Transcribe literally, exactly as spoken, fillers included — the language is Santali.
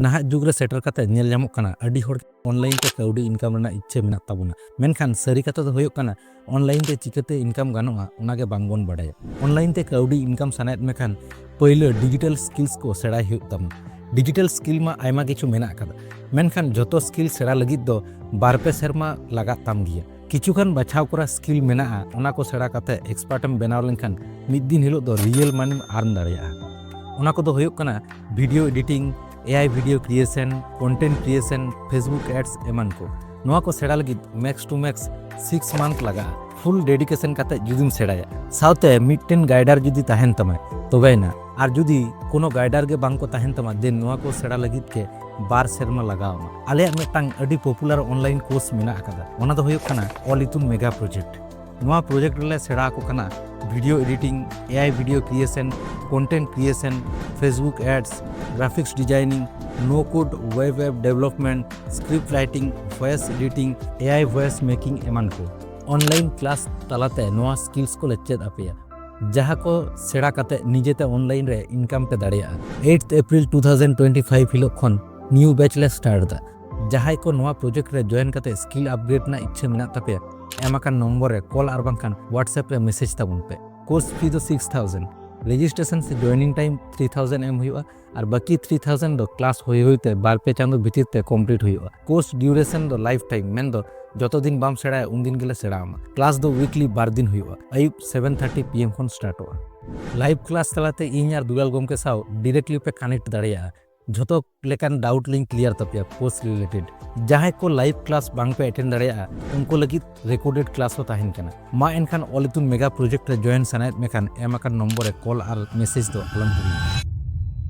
ᱱᱟᱦᱟᱜ ᱡᱩᱜᱽ ᱨᱮ ᱥᱮᱴᱮᱨ ᱠᱟᱛᱮ ᱧᱮᱞ ᱧᱟᱢᱚᱜ ᱠᱟᱱᱟ, ᱟᱹᱰᱤ ᱦᱚᱲ ᱚᱱᱞᱟᱭᱤᱱ ᱛᱮ ᱠᱟᱹᱣᱰᱤ ᱤᱱᱠᱟᱢ ᱨᱮᱱᱟᱜ ᱤᱪᱪᱷᱟᱹ ᱢᱮᱱᱟᱜ ᱛᱟᱵᱚᱱᱟ, ᱢᱮᱱᱠᱷᱟᱱ ᱥᱟᱹᱨᱤ ᱠᱟᱛᱷᱟ ᱫᱚ ᱦᱩᱭᱩᱜ ᱠᱟᱱᱟ, ᱚᱱᱞᱟᱭᱤᱱ ᱛᱮ ᱪᱤᱠᱟᱹᱛᱮ ᱤᱱᱠᱟᱢ ᱜᱟᱱᱚᱜᱼᱟ, ᱚᱱᱟ ᱜᱮ ᱵᱟᱝ ᱵᱚᱱ ᱵᱟᱲᱟᱭᱟ᱾ ᱚᱱᱞᱟᱭᱤᱱ ᱛᱮ ᱠᱟᱹᱣᱰᱤ ᱤᱱᱠᱟᱢ ᱥᱟᱱᱟᱭᱮᱫ ᱢᱮᱠᱷᱟᱱ ᱯᱟᱹᱭᱞᱟᱹ ᱰᱤᱡᱤᱴᱟᱞ ᱥᱠᱤᱞᱥ ᱠᱚ ᱥᱮᱬᱟᱭ ᱦᱩᱭᱩᱜ ᱛᱟᱢᱟ᱾ ᱰᱤᱡᱤᱴᱟᱞ ᱥᱠᱤᱞ ᱢᱟ ᱟᱭᱢᱟ ᱠᱤᱪᱷᱩ ᱢᱮᱱᱟᱜ ᱟᱠᱟᱫᱟ, ᱢᱮᱱᱠᱷᱟᱱ ᱡᱚᱛᱚ ᱥᱠᱤᱞ ᱥᱮᱬᱟ ᱞᱟᱹᱜᱤᱫ ᱫᱚ ᱵᱟᱨ ᱯᱮ ᱥᱮᱨᱢᱟ ᱞᱟᱜᱟᱜ ᱛᱟᱢ ᱜᱮᱭᱟ᱾ ᱠᱤᱪᱷᱩ ᱜᱟᱱ ᱵᱟᱪᱷᱟᱣ ᱠᱚᱨᱟ ᱥᱠᱤᱞ ᱢᱮᱱᱟᱜᱼᱟ, ᱚᱱᱟ ᱠᱚ ᱥᱮᱬᱟ ᱠᱟᱛᱮ ᱮᱠᱥᱯᱟᱨᱴ ᱮᱢ ᱵᱮᱱᱟᱣ ᱞᱮᱱᱠᱷᱟᱱ ᱢᱤᱫ ᱫᱤᱱ ᱦᱤᱞᱳᱜ ᱫᱚ ᱨᱤᱭᱮᱞ ᱢᱟᱱᱤᱢ ᱟᱨᱱ ᱫᱟᱲᱮᱭᱟᱜᱼᱟ᱾ ᱚᱱᱟ ᱠᱚᱫᱚ ᱦᱩᱭᱩᱜ ᱠᱟᱱᱟ video editing, A I video creation, content creation, Facebook ads ᱮᱢᱟᱱ ᱠᱚ᱾ ᱱᱚᱣᱟ ᱠᱚ ᱥᱮᱬᱟ ᱞᱟᱹᱜᱤᱫ ᱢᱮᱠᱥ ᱴᱩ ᱢᱮᱠᱥ ᱥᱤᱠᱥ ᱢᱟᱱᱛᱷ ᱞᱟᱜᱟᱜᱼᱟ, ᱯᱷᱩᱞ ᱰᱮᱰᱤᱠᱮᱥᱚᱱ ᱠᱟᱛᱮ ᱡᱩᱫᱤᱢ ᱥᱮᱬᱟᱭᱟ᱾ ᱥᱟᱶᱛᱮ ᱢᱤᱫᱴᱮᱱ ᱜᱟᱭᱰᱟᱨ ᱡᱩᱫᱤ ᱛᱟᱦᱮᱱ ᱛᱟᱢᱟᱭ, ᱛᱚᱵᱮᱭᱮᱱᱟ᱾ ᱟᱨ ᱡᱩᱫᱤ ᱠᱳᱱᱳ ᱜᱟᱭᱰᱟᱨ ᱜᱮ ᱵᱟᱝ ᱠᱚ ᱛᱟᱦᱮᱱ ᱛᱟᱢᱟ, ᱫᱮᱱ ᱱᱚᱣᱟ ᱠᱚ ᱥᱮᱬᱟ ᱞᱟᱹᱜᱤᱫ ᱜᱮ ᱵᱟᱨ ᱥᱮᱨᱢᱟ ᱞᱟᱜᱟᱣ ᱟᱢᱟ᱾ ᱟᱞᱮᱭᱟᱜ ᱢᱤᱫᱴᱟᱝ ᱟᱹᱰᱤ ᱯᱚᱯᱩᱞᱟᱨ ᱚᱱᱞᱟᱭᱤᱱ ᱠᱳᱨᱥ ᱢᱮᱱᱟᱜ ᱟᱠᱟᱫᱟ, ᱚᱱᱟ ᱫᱚ ᱦᱩᱭᱩᱜ ᱠᱟᱱᱟ ᱚᱞ ᱤᱛᱩᱱ ᱢᱮᱜᱟ ᱯᱨᱚᱡᱮᱠᱴ᱾ ᱱᱚᱣᱟ ᱯᱨᱚᱡᱮᱠᱴ ᱨᱮᱞᱮ ᱥᱮᱬᱟ ᱟᱠᱚ ᱠᱟᱱᱟ video editing, A I video creation, content creation, Facebook ads, graphics designing, no code web app development, script writing, voice editing, A I voice making ᱮᱢᱟᱱ ᱠᱚ᱾ ᱚᱱᱞᱟᱭᱤᱱ ᱠᱞᱟᱥ ᱛᱟᱞᱟᱛᱮ ᱱᱚᱣᱟ ᱥᱠᱤᱞᱥ ᱠᱚᱞᱮ ᱪᱮᱫ ᱟᱯᱮᱭᱟ, ᱡᱟᱦᱟᱸ ᱠᱚ ᱥᱮᱬᱟ ᱠᱟᱛᱮ ᱱᱤᱡᱮᱛᱮ ᱚᱱᱞᱟᱭᱤᱱ ᱨᱮ ᱤᱱᱠᱟᱢ ᱯᱮ ᱫᱟᱲᱮᱭᱟᱜᱼᱟ᱾ Eight April two thousand twenty five ᱦᱤᱞᱳᱜ ᱠᱷᱚᱱ ᱱᱤᱭᱩ ᱵᱮᱪ ᱞᱮ ᱥᱴᱟᱨᱴ ᱮᱫᱟ᱾ ᱡᱟᱦᱟᱸᱭ ᱠᱚ ᱱᱚᱣᱟ ᱯᱨᱚᱡᱮᱠᱴ ᱨᱮ ᱡᱚᱭᱮᱱ ᱠᱟᱛᱮ ᱥᱠᱤᱞ ᱟᱯᱜᱨᱮᱰ ᱨᱮᱱᱟᱜ ᱤᱪᱪᱷᱟᱹ ᱢᱮᱱᱟᱜ ᱛᱟᱯᱮᱭᱟ, ᱮᱢ ᱟᱠᱟᱱ ᱱᱚᱢᱵᱚᱨ ᱨᱮ ᱠᱚᱞ ᱟᱨ ᱵᱟᱝᱠᱷᱟᱱ WhatsApp ᱨᱮ ᱢᱮᱥᱮᱡᱽ ᱛᱟᱵᱚᱱ ᱯᱮ᱾ ᱠᱳᱨᱥ ᱯᱷᱤ ᱫᱚ ᱥᱤᱠᱥ ᱛᱷᱟᱣᱡᱮᱱᱰ, ᱨᱮᱡᱤᱥᱴᱨᱮᱥᱚᱱ ᱥᱮ ᱡᱚᱭᱮᱱᱤᱝ ᱴᱟᱭᱤᱢ ᱛᱷᱨᱤ ᱛᱷᱟᱣᱡᱮᱱᱰ ᱮᱢ ᱦᱩᱭᱩᱜᱼᱟ, ᱟᱨ ᱵᱟᱹᱠᱤ ᱛᱷᱨᱤ ᱛᱷᱟᱣᱡᱮᱱᱰ ᱫᱚ ᱠᱞᱟᱥ ᱦᱩᱭ ᱦᱩᱭᱛᱮ ᱵᱟᱨ ᱯᱮ ᱪᱟᱸᱫᱚ ᱵᱷᱤᱛᱤᱨ ᱛᱮ ᱠᱚᱢᱯᱞᱤᱴ ᱦᱩᱭᱩᱜᱼᱟ᱾ ᱠᱳᱨᱥ ᱰᱤᱭᱩᱨᱮᱥᱚᱱ ᱫᱚ ᱞᱟᱭᱤᱯᱷ ᱴᱟᱭᱤᱢ, ᱢᱮᱱᱫᱚ ᱡᱚᱛᱚ ᱫᱤᱱ ᱵᱟᱢ ᱥᱮᱬᱟᱭᱟ ᱩᱱ ᱫᱤᱱ ᱜᱮᱞᱮ ᱥᱮᱬᱟ ᱟᱢᱟ᱾ ᱠᱞᱟᱥ ᱫᱚ ᱣᱤᱠᱞᱤ ᱵᱟᱨ ᱫᱤᱱ ᱦᱩᱭᱩᱜᱼᱟ, ᱟᱹᱭᱩᱵ ᱥᱮᱵᱷᱮᱱ ᱛᱷᱟᱨᱴᱤ ᱯᱤ ᱮᱢ ᱠᱷᱚᱱ ᱥᱴᱟᱨᱴᱚᱜᱼᱟ᱾ ᱞᱟᱭᱤᱵᱷ ᱠᱞᱟᱥ ᱛᱟᱞᱟᱛᱮ ᱤᱧ ᱟᱨ ᱫᱩᱞᱟᱞ ᱜᱚᱢᱠᱮ ᱥᱟᱶ ᱰᱤᱨᱮᱠᱴᱞᱤ ᱯᱮ ᱠᱟᱱᱮᱠᱴ ᱫᱟᱲᱮᱭᱟᱜᱼᱟ᱾ ᱡᱷᱚᱛᱚ ᱞᱮᱠᱟᱱ ᱰᱟᱣᱩᱴ ᱞᱤᱧ ᱠᱞᱤᱭᱟᱨ ᱛᱟᱯᱮᱭᱟ ᱠᱳᱨᱥ ᱨᱤᱞᱮᱴᱮᱰ᱾ ᱡᱟᱦᱟᱸᱭ ᱠᱚ ᱞᱟᱭᱤᱵᱷ ᱠᱞᱟᱥ ᱵᱟᱝ ᱯᱮ ᱮᱴᱮᱱᱰ ᱫᱟᱲᱮᱭᱟᱜᱼᱟ, ᱩᱱᱠᱩ ᱞᱟᱹᱜᱤᱫ ᱨᱮᱠᱚᱨᱰᱮᱰ ᱠᱞᱟᱥ ᱦᱚᱸ ᱛᱟᱦᱮᱱ ᱠᱟᱱᱟ᱾ ᱢᱟ ᱮᱱᱠᱷᱟᱱ ᱚᱞ ᱤᱛᱩᱱ ᱢᱮᱜᱟ ᱯᱨᱚᱡᱮᱠᱴ ᱨᱮ ᱡᱚᱭᱮᱱ ᱥᱟᱱᱟᱭᱮᱫ ᱢᱮᱠᱷᱟᱱ ᱮᱢ ᱟᱠᱟᱱ ᱱᱚᱢᱵᱚᱨ ᱨᱮ ᱠᱚᱞ ᱟᱨ ᱢᱮᱥᱮᱡᱽ ᱫᱚ ᱟᱞᱚᱢ ᱦᱤᱲᱤᱧᱟ᱾